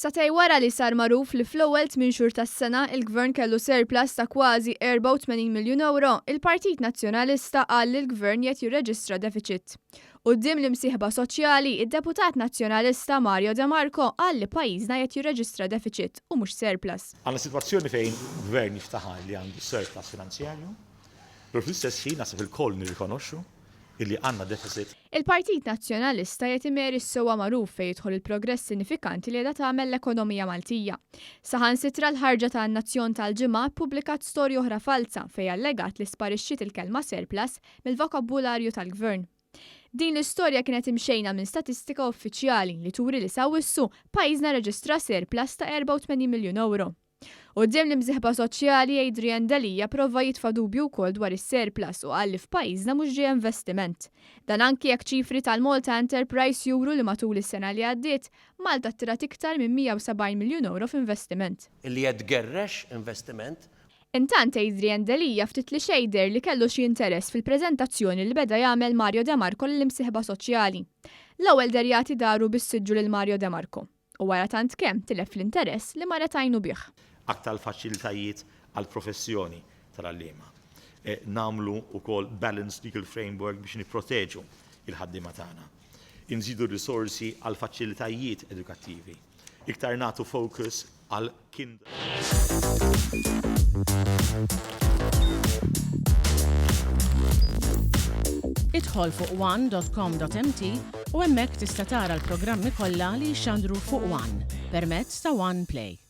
Sagħtejn wara li sar magħruf li fl-ewwel tminn xhur tas-sena il-Gvern kellu surplus ta' kważi 84 miljun ewro, il-Partit Nazzjonalista qal li l-Gvern qed jirreġistra defiċit. Quddiem l-imsieħba soċjali, id-Deputat Nazzjonalista Mario de Marco qal li pajjiżna qed jirreġistra defiċit u mhux surplus. Għandna sitwazzjoni fejn Gvern jiftaħar li għandu surplus finanzjarju, però fl-istess ħin naħseb ilkoll nirrikonoxxu illi għandna deficit. Il-Partit Nazzjonalista qed imeri s-sewwa magħruf fejn jidħol il-progress sinifikanti li qiegħda tagħmel l-ekonomija Maltija. Saħansitra l-ħarġa ta' In-Nazzjon tal-Ġimgħa ppubblikat storja oħra falza fejn allegat li sparixxiet il-kelma surplus mill-vokabbularju tal-Gvern. Din l-istorja kienet imxejna minn statistika uffiċjali li turi li s'Awwissu pajjiżna rreġistra surplus ta' 84 miljun ewro. Quddiem l-imsieħba soċjali, Adrian Delia prova jitfa' dubju wkoll dwar is-surplus u qal li f'pajjiżna mhux ġej investiment. Dan anki jekk ċifri tal-Malta Enterprise juru li matul is-sena li għaddiet, Malta attirat iktar minn 170 miljun ewro f'investiment. Illi qed tgerrex investiment. Intant Adrian Delia ftit li xejn deher li kellu xi interess fil-preżentazzjoni li beda jagħmel Mario De Marco lill-imsieħba soċjali. L-ewwel deher jagħti daru bis-siġġu lil Mario De Marco. U wara tant kemm tilef l-interess li marret għajnu bih. Aktar faċilitajiet għall-professjoni tal-għalliema. Nagħmlu wkoll balanced legal framework biex nipproteġu l-ħaddiema tagħna. Inżidu r-risorsi għall-faċilitajiet edukattivi. Iktar nagħtu focus għal kinder. Idħol fuq one.com.mt u hemmhekk tista' tara l-programmi kollha li jixxandru fuq One permezz ta' One Play.